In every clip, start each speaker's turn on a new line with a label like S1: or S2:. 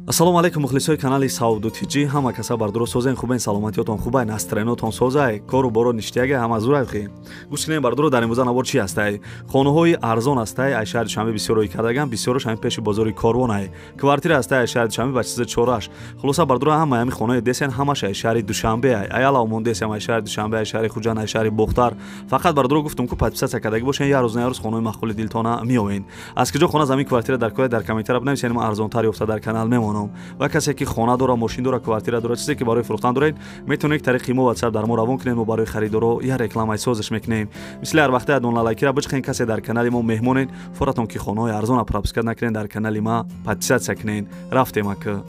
S1: Ассалому алайкум мухлисои канали Савду ТЖ. Ҳама каса бардуро созен, хубен, саломатиётон хубай, настроениётон созай, кору боро ништиягай, ҳама зурай хи. Гӯш кунем бардуро, дар имрӯза навор чи ҳастай? Хонаҳои арзон ҳастай, ай шаҳри Душанбе бисёр рӯй кардаган, бисёрош ҳамин пеши бозори Корвонай. Квартира ҳастай ай шаҳри Душанбе ба чизи чораш. Хулоса бардуро, ҳама ҳамин хонаи десен, ҳамаш ай шаҳри Душанбе ай. Аяла омондесем ай шаҳри Душанбе, ай шаҳри Хуҷанд, ай шаҳри Бохтар. Фақат бардуро гуфтум ку подписаться кардагӣ бошен, як рӯз на як рӯз хонаи маъқули дилтона меоен. Аз куҷо хона замин квартира дар кор дар комментария бинависен, ма арзонтар ёфта дар канал мемонам. Ва касе ки хона дора, мошин дора, квартира дора, чизе ки барои фурӯхтан доред, метавонед тариқи мо WhatsApp дар мо равон кунед, мо барои харидоро як рекламаи созиш мекунем. Мисли ҳар вақта дона лайкира бичхен, касе дар канали мо меҳмонед, форатон ки хонаҳои арзона пропускать накунед, дар канали ма подписаться кунед. Рафтем ака.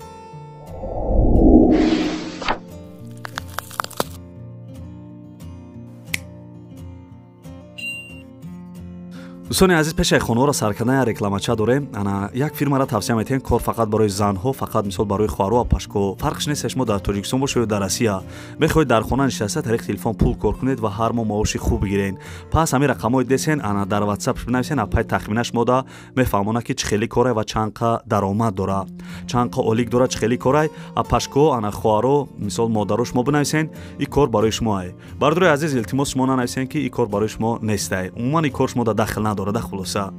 S1: Дӯстони азиз, пешаи хонаҳоро сар кардан як рекламача дорем. Ана як фирмаро тавсия метиҳем, кор фақат барои занҳо, фақат мисол барои хоҳару апашко. Фарқш нест, шумо дар Тоҷикистон бошед ё дар Россия. Мехоҳед дар хона нишаста тариқи телефон пул кор кунед ва ҳар моҳ маоши хуб бигиред. Пас ҳамин рақамҳои десен, ана дар WhatsApp бинависен, апай тахмина шумода мефаҳмонад ки чӣ хели корай ва чанд қа даромад дора, чанд қа олик дора, чӣ хели корай. Апашко, ана хоҳаро, мисол модаро шумо бинависен, ин кор барои шумоай. Бародарои азиз, илтимос шумо нанависен ки ин кор барои шумо нестай. Умуман ин кор шумо да дахл надорад. Хулоса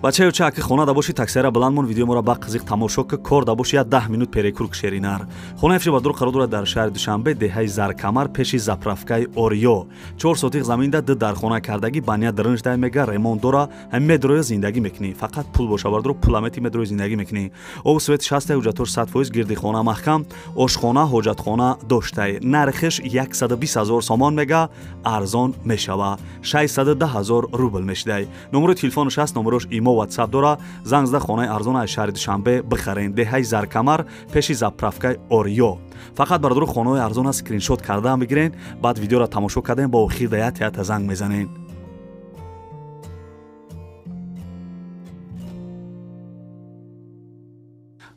S1: бачаё, ча аки хона да боши, таксияра баланд мон, видео моро ба қизиқ тамошо ки, кор да боши, я 10 минут перекур кшеринар. Хонаи фиши бадур қарор дорад дар шаҳри Душанбе, деҳаи Заркамар, пеши заправкаи Ориё. 4 сотиқ замин да 2 дархона кардагӣ, баня даринш дай мега, ремонт дора, ҳам медроя зиндагӣ мекунӣ. Фақат пул боша бардур, пуламети медроя зиндагӣ мекунӣ. Об свет 60 ҳуҷҷатош 100%, гирди хона маҳкам, ошхона, ҳоҷатхона доштай. Нархиш 120 ҳазор сомон мега, арзон мешава. 610 ҳазор рубл мешидай. Номерои телефонаш ҳаст, номерош имо WhatsApp дора, занг зада хонаи арзон аз шаҳри Душанбе бихарен. Деҳаи Заркамар, пеши заправкаи Ориё. Фақат бародаро, хонаҳои арзона скриншот кардаам бигирен, баъд видеоро тамошо кардем, бо охир да як ята занг мезанен.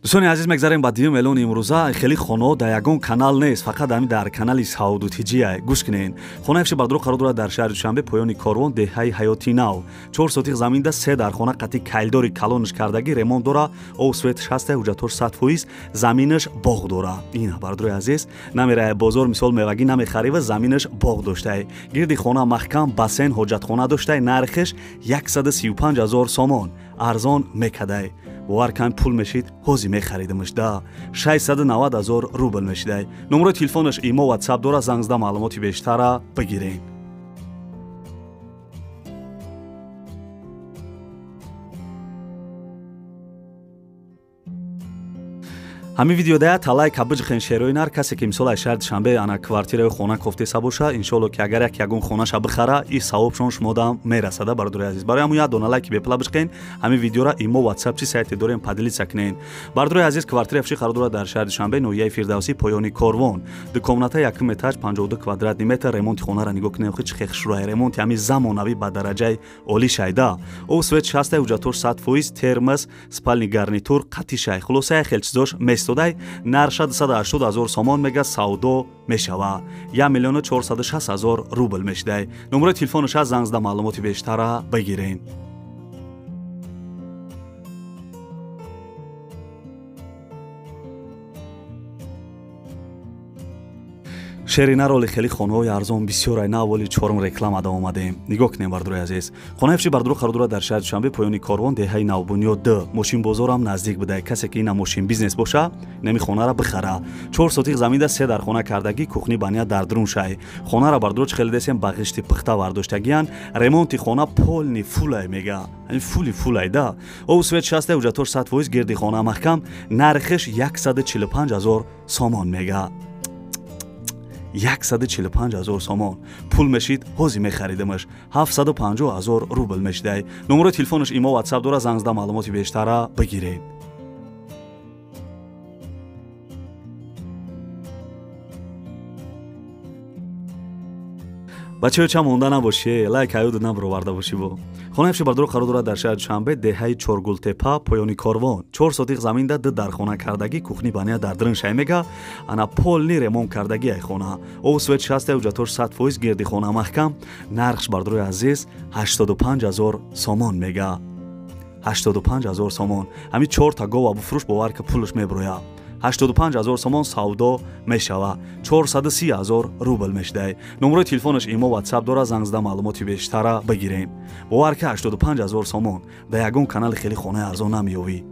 S1: Дӯстони азиз, мегзарем ба дуюм эълони имрӯза. Хеле хонаҳо дар ягон канал нест, фақат ҳамин дар канали Савду ТЖ. Гӯш кунед. Хонаи фиши бардуро қарор дорад дар шаҳри Душанбе, поёни Корвон, деҳаи Ҳаёти Нав. 4 сотиқ замин да 3 дархона қатъи кайлдори калонш кардагӣ, ремонт дора, об свет 60, ҳуҷҷатош 100%, заминаш боғ дора. Ина бардурои азиз, намерая бозор мисол мевагӣ намехарӣ ва заминаш боғ доштай. Гирди хона маҳкам, бассейн, ҳоҷатхона доштай, нархиш 135 ҳазор сомон. Арзон мекадай. Бовар кам пул мешид, ҳози мехаридимаш да. 690 ҳазор рубл мешидай. Номерои телефонаш имо WhatsApp дора, занг зада маълумоти бештара бигирен. Ҳамин видеодая талай кабиҷхен шерои нар, касе ки мисол аз шаҳри Душанбе ана квартираи хона кофтеса боша, иншоалло ки агар як ягон хонаша бихара, и савобшон шумодам мерасада, бародари азиз. Барои ҳамун як дона лайки бепула биҷхен, ҳамин видеора имо WhatsApp чи сайте дорем поделиться кунен. Бародари азиз, квартира фиши қарор дорад дар шаҳри Душанбе, ноҳияи Фирдавсӣ, поёни Корвон. 2 комната, 1 этаж, 52 квадратный метр. Ремонти хонара нигоҳ кунем, хи чӣ хушрӯй ремонти ҳамин замонавӣ ба дараҷаи олӣ шайда. Об свет 60, ҳуҷҷатош 100%, термос, спальный гарнитур қатъи шай. Хулоса хел чизош местодай, нарша 280 ҳазор сомон мега, савдо мешава. 1 460 ҳазор рубл мешидай. Номерои телефонаш ҳаст, занг зада маълумоти бештара бигирен. Шери нароли хеле хонаҳои арзон бисёр ай, на аввали чорум реклама да омадем. Нигоҳ кунем бардурои азиз. Хонаи фиши бардуро қарор дорад дар шаҳри Душанбе, поёни Корвон, деҳаи Навбунёд 2. Мошинбозорам наздик будай. Касе ки ина мошин бизнес боша, нами хонара бихара. 4 сотиқ замин да 3 дархона кардагӣ, кухни баня дар дарун шай. Хонара бардуро чӣ хеле десем, ба ғишти пухта вардоштагиян. Ремонти хона полный фулай мега. Ҳамин фули фулай да. Об свет 60, ҳуҷҷатош 100%, гирди хона маҳкам, нархиш 145 ҳазор сомон мега. 145 ҳазор сомон. Пул мешид, ҳози мехаридимаш. 750 ҳазор рубл мешидай. Номерои телефонаш имо WhatsApp дора, занг зада маълумоти бештара бигиред. Бачаё, ча монда набоши, лайк аюд наброварда боши бо. Хонаи ҳафши бардоро қарор дорад дар шаҳри Душанбе, деҳаи Чоргултепа, поёни корвон. 4 сотиқ заминда, 2 дархона кардагӣ, кухни баня дар дрын шай мега, ана полный ремонт кардагӣ ай хона. Ов свет 60, ҳуҷҷатош 100%, гирди хона маҳкам. Нархш бардорои азиз 85 000 сомон мега. 85 000 сомон. Ҳамин 4 та гова буфурӯш, бовар ки пулш меброя. 85 000 сомон савдо мешава. 430 000 рубл мешдай. Номерои телефонаш имо WhatsApp дора, занг зада маълумоти бештара бигирем. Бовар ки 85 000 сомон дар ягон канали хеле хонаи арзон намеёвӣ.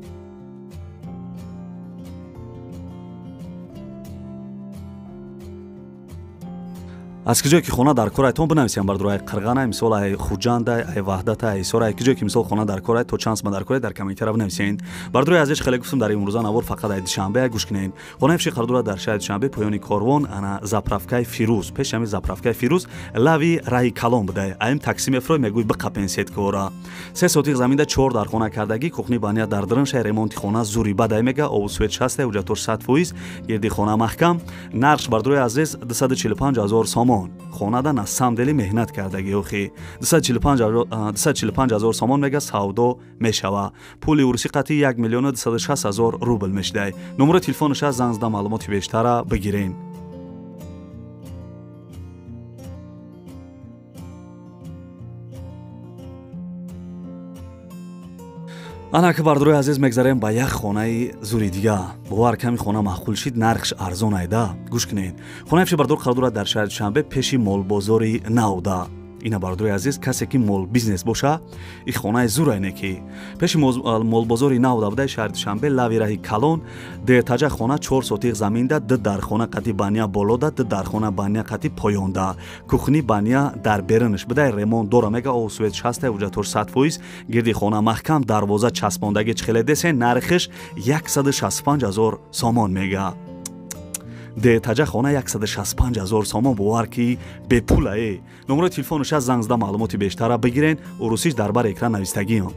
S1: Аз киҷое ки хона дар корайтон бинависем бардор, ай Қирғанай, мисол ай Хуҷандай, ай Ваҳдатай, ай Ҳисорай, киҷое ки мисол хона дар корай, то чанд сма дар корай, дар комментария бинависен. Бардори азиз, хеле гуфтам, дар имрӯза навор фақат ай Душанбе, ай гӯш кунед. Хонаи ҳафши қарор дорад дар шаҳри Душанбе, поёни корвон, ана заправкаи Фирӯз, пеши ҳамин заправкаи Фирӯз лави раҳи калон будай. Аим такси мефурой, мегӯй биқапен сеткора. 3 сотиқ заминда, 4 дар хона кардагӣ, кухни баня дар дрын шай, ремонти хона зури бадай мега, обу свет 60, ҳуҷҷатош 100%, гирди хона маҳкам. Нархш бардори азиз 245 000 сомон. Хонада на самом деле меҳнат кардагӣ охи. 245 000 сомон мега, савдо мешава. Пули урусӣ қатъи 1 260 000 рубл мешдай. Номерои телефонаш аст, занг зада маълумоти бештара бигирен. Ана ки бардорои азиз, мегзарем ба як хонаи зури дига. Бовар ками хона маъқул шид, нархш арзон айда. Гӯш кунед. Хонаи ҳафши бардор қарор дорад дар шаҳри Душанбе, пеши молбозори Навда. Ина бардорои азиз, касе ки мол бизнес боша, и хонаи зур айне ки пеши молбозори Навда будаи шаҳри Душанбе, лави раҳи калон, деҳтаҷа хона, 4 сотиқ заминда, 2 дархона қати баня болода, 2 дархона баня қати поёнда, кухни баня дар беринш будай, ремонт дора мега, об свет 60, ҳуҷҷатош 100%, гирди хона маҳкам, дарвоза часпондагӣ чихеле десе, нархиш 165 000 сомон мега. Деҳтаҷа хона 165 000 сомон, бовар ки бепулае. Номерои телефонаш аст, занг зада маълумоти бештара бигирен, урусиш дар бар экран навистагиам.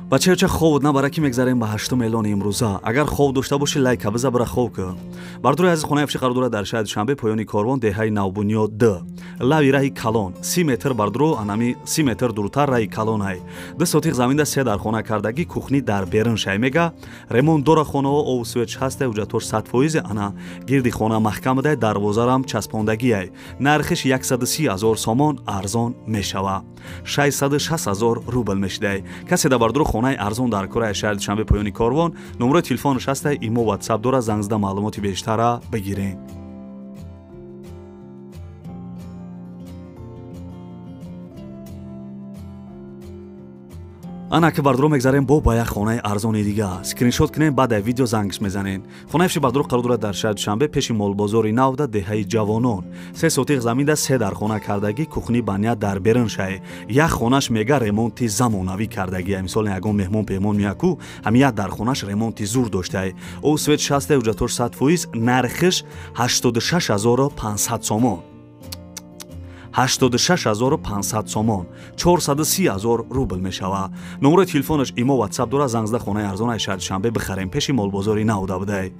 S1: Бачаёча ховуд набара ки мегзарем ба 8 эълони имрӯза. Агар хов дошта бошӣ, лайка биза, бира хов кӯ. Бардорои азиз, хонаи ҳафши қарор дорад дар шаҳри Душанбе, поёни корвон, деҳаи Навбунёд Д, лави раҳи калон, 30 метр бардоро, анами 30 метр дуртар раҳи калонай. 2 сотиқ заминда, 3 дар хона кардагӣ, кухни дар берин шай мега, ремонт дора хонаҳо, об свет 60, ҳуҷҷатош 100%, ана гирди хона маҳкам будай, дарвозарам часпондагиай. Нархиш 130 000 сомон, арзон мешава. 660 000 рубл мешидай. Касе да бардоро хонаи арзон дар кораи шаҳри Душанбе, поёни корвон, номерои телефонаш ҳастай, имо WhatsApp дора, занг зада маълумоти бештара бигирен. Ана ки бардоро мегзарем бо ба як хонаи арзони дига. Скриншот кунем, баъд ай видео зангш мезанем. Хонаи ҳафши бардоро қарор дорад дар шаҳри Душанбе, пеши молбозори Навда, деҳаи Ҷавонон. 3 сотиқ заминда, 3 дар хона кардагӣ, кухни баня дар берин шай. Як хонаш мега ремонти замонавӣ кардагӣ. Мисол ягон меҳмон пеҳмон меяку, ҳамин як дар хонаш ремонти зур доштай. Об свет 60, ҳуҷҷатош 100%, нархиш 86 500 сомон. 86 500 сомон, 430 000 рубл мешава. Номерои телефонаш имо WhatsApp дора, занг зада хонаи арзон ай шаҳри Душанбе бихарем, пеши молбозори Навда будай.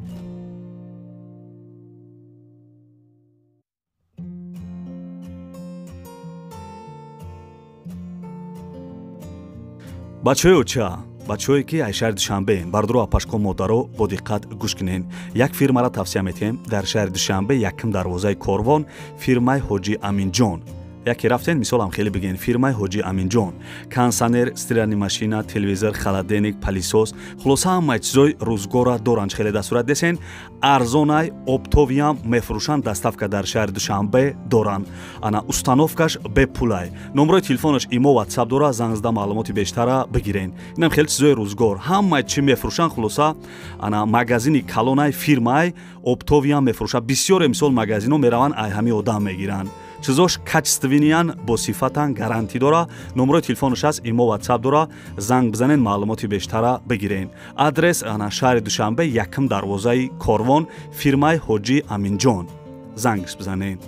S1: Бачаҳои оча, бачаҳое ки ай шаҳри Душанбеен, бардоро, апашко, модаро, бо диққат гӯш кунен. Як фирмаро тавсия метиҳем дар шаҳри Душанбе, якум дарвозаи корвон, фирмаи Ҳоҷи Аминҷон. Яке рафтен, мисолам хеле бигӯен, фирмаи Ҳоҷи Аминҷон. Кондиционер, стиральный машина, телевизор, холодильник, пылесос, хулоса ҳамаи чизои рӯзгорра доранд. Хеле дастурат десен, арзонай, оптовиам мефурӯшанд, доставка дар шаҳри Душанбе доранд. Ана установкаш бепулай. Номерои телефонаш имо WhatsApp дора, занг зада маълумоти бештара бигирен. Инам хеле чизои рӯзгор, ҳамаи чӣ мефурӯшанд, хулоса ана магазини калонай, фирмаай, оптовиам мефурӯшанд. Бисёре мисол магазино мераванд, ай ҳами одам мегиранд. Чизош качественныян, бо сифатан, гарантӣ дора. Номерои телефонаш аст, имо WhatsApp дора, занг бизанен, маълумоти бештара бигирен. Адрес ана шаҳри Душанбе, якум дарвозаи корвон, фирмаи Ҳоҷи Аминҷон. Зангш бизанен.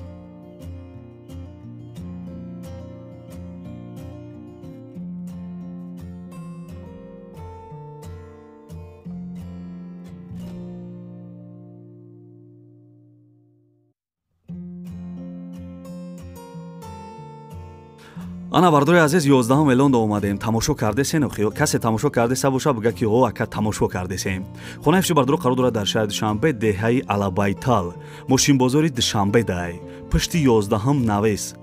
S1: Ана бардори азиз, 11 эълон да омадем. Тамошо кардесен охи? Касе тамошо кардеса боша, бига ки ҳо, ака, тамошо кардесем. Хонаи фурӯши бардоро қарор дорад дар шаҳри Душанбе, деҳаи Алабайтал, мошинбозори Душанбе дай, пушти 11 навес.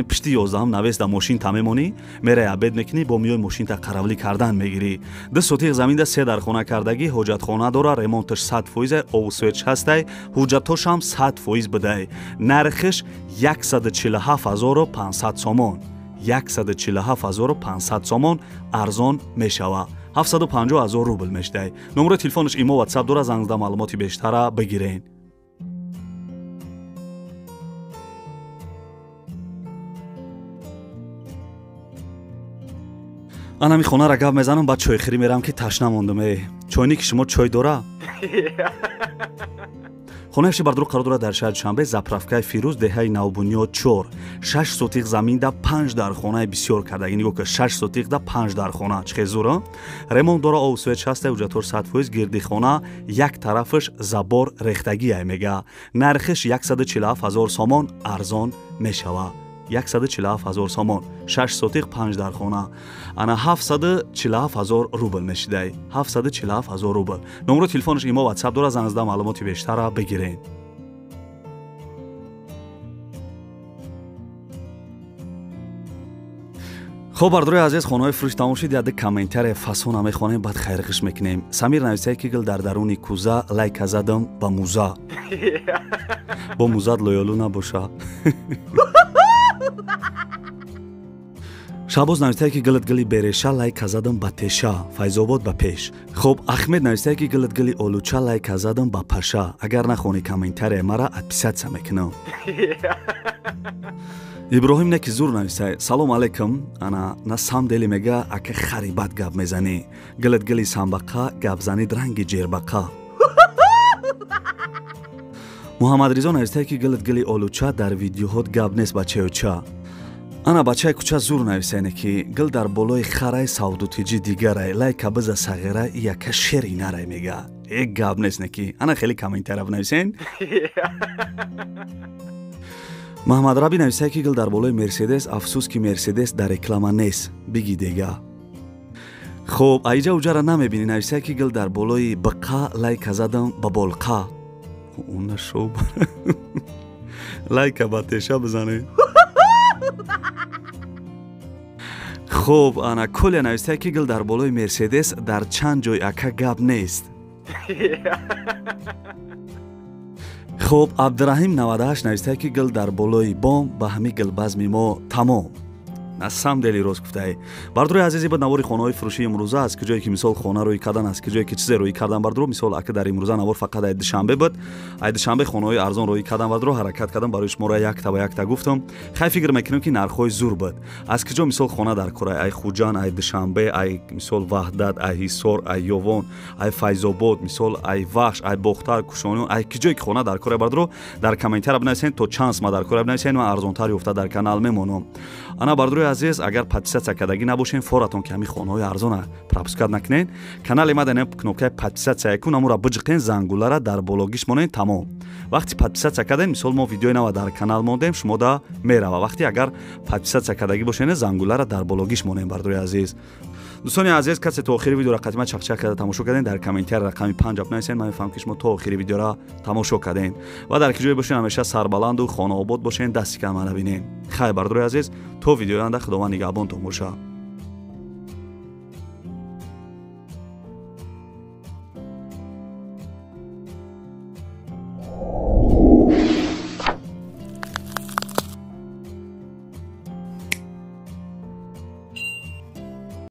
S1: Пушти 11 навес да мошин та мемонӣ, мерай обед мекунӣ, бо миёи мошинта қаравлӣ кардан мегирӣ. 2 сотиқ заминда 3 дархона кардагӣ, ҳоҷатхона дора, ремонташ 100%, обу светш ҳастай, ҳуҷҷатошам 100% бидай. Нархиш 147 500 сомон. 147 500 сомон арзон мешава. 750 ҳазор рубл мешдай. Номерои телефонаш имо, ватсап дора, занг зада маълумоти бештара бигирен. Анами хонара гап мезанам, баъд чойхӯрӣ мерам, ки ташна мондам. Э, чойники шумо чой дора? Хонаи фурӯши бардоро қарор дорад дар шаҳри Душанбе, заправкаи Фирӯз, деҳаи Навбунёд 4. 6 сотиқ заминда 5 дархонаи бисёр кардагӣ. Нигоҳ кун, 6 сотиқда 5 дархона, чӣ хел зур, ремонт дора, обу свет ҳаста, ҳуҷҷатҳош 100%, гирди хона як тарафаш забор рехтагиай мега. Нархиш 147 ҳазор сомон, арзон мешава. 147 ҳазор сомон, 6 сотиқ, 5 дархона, ана 747 ҳазор рубл мешидай. 747 ҳазор рубл. Номерои телефонаш имо, ватсап дора, занг зада маълумоти бештара бигирен. Хоб, бардорои азиз, хонаҳои фурӯш тамом шуд. Яде комментария фасона мехонем, баъд хайрхиш мекунем. Самир нависае, ки гил дар даруни кӯза, лайка задам ба муза. Бо музат лоёлу набоша. Шаҳбоз навистае, ки гилат гили береша, лайка задам ба теша, Файзобод ба пеш. Хоб, Ахмед навистае, ки гилат гили олуча, лайка задам ба паша. Агар нахони комментария мара, отписаться мекунам. Иброҳим неки зур нависай: салом алейкум. Ана на сам дели мега, ака, харибат гап мезанӣ, гилат гили самбақа, гапзанид ранги ҷербақа. Муҳаммадризо навистае, ки гилат гили олуча, дар видеоҳот гап нест, бачаюча. Ана бачаи кӯча зур нависайне, ки гил дар болои харай, савдутиҷи дигарай, лайка биза сағира, яка шери нарай мега. Э, гап нест неки. Ана хеле комментария бинависен. Маҳмадраби нависае, ки гил дар болои Мерседес, афсӯс ки Мерседес дар реклама нест, биги дега. Хоб, аиҷа уҷара намебинӣ нависае, ки гил дар болои биқа, лайка задам ба болқа. Нашоб, лайка ба теша бизанед. Хуб, ана Коля навистае, ки гил дар болои Мерседес дар чанд ҷой, ака, гап нест. Хуб, Абдураҳим 98 навистае, ки гил дар болои бом, ба ҳами гилбазми мо тамом. На самом деле рост гуфтаи. Бардорои азизи, ба навори хонаҳои фурӯшии имрӯза, аз куҷое ки мисол хона рӯй кардан, аз куҷое ки чизе рӯй кардан, бардоро, мисол, ака, дар имрӯза навор фақат ай Душанбе буд. Ай Душанбе хонаҳои арзон рӯй кардан, бардоро, ҳаракат кардам, барои шуморо якта ба якта гуфтам. Хай, фикр мекунем, ки нархҳои зур буд. Аз куҷо мисол хона дар кора, ай Хуҷанд, ай Душанбе, ай мисол Ваҳдат, ай Ҳисор, ай Ёвон, ай Файзобод, мисол ай Вахш, ай Бохтар, Кушониён, ай куҷое ки хона дар кора, бардоро, дар комментария бинависед, то чанд сма дар кора бинависед, ман арзонтар ёфта дар канал мемонам. Ана, бардорои азиз, агар подписаться кардагӣ набошен, форатон ки ҳамин хонаҳои арзона пропускать накунед. Канали ма дар кнопкаи подписаться якун, амура биҷиқен, зангулара дар бологиш монен, тамом. Вақти подписаться кардем, мисол, мо видеои нава дар канал мондем, шумо да мерава. Вақте агар подписаться кардагӣ бошен, зангулара дар бологиш монем. Бардорои азиз, дӯстони азиз, касе то охири видеоро қатима чақчақ карда тамошо кардем, дар комментария рақами 5 бинависед. Ман мефаҳмам, ки шумо то охири видеоро тамошо кардем. Ва дар ки ҷое бошен, ҳамеша сарбаланду хонаобод бошен. Дасти кама набинем. Хайр, бардорои азиз, то видеои оянда, Худованд нигаҳбонтон боша.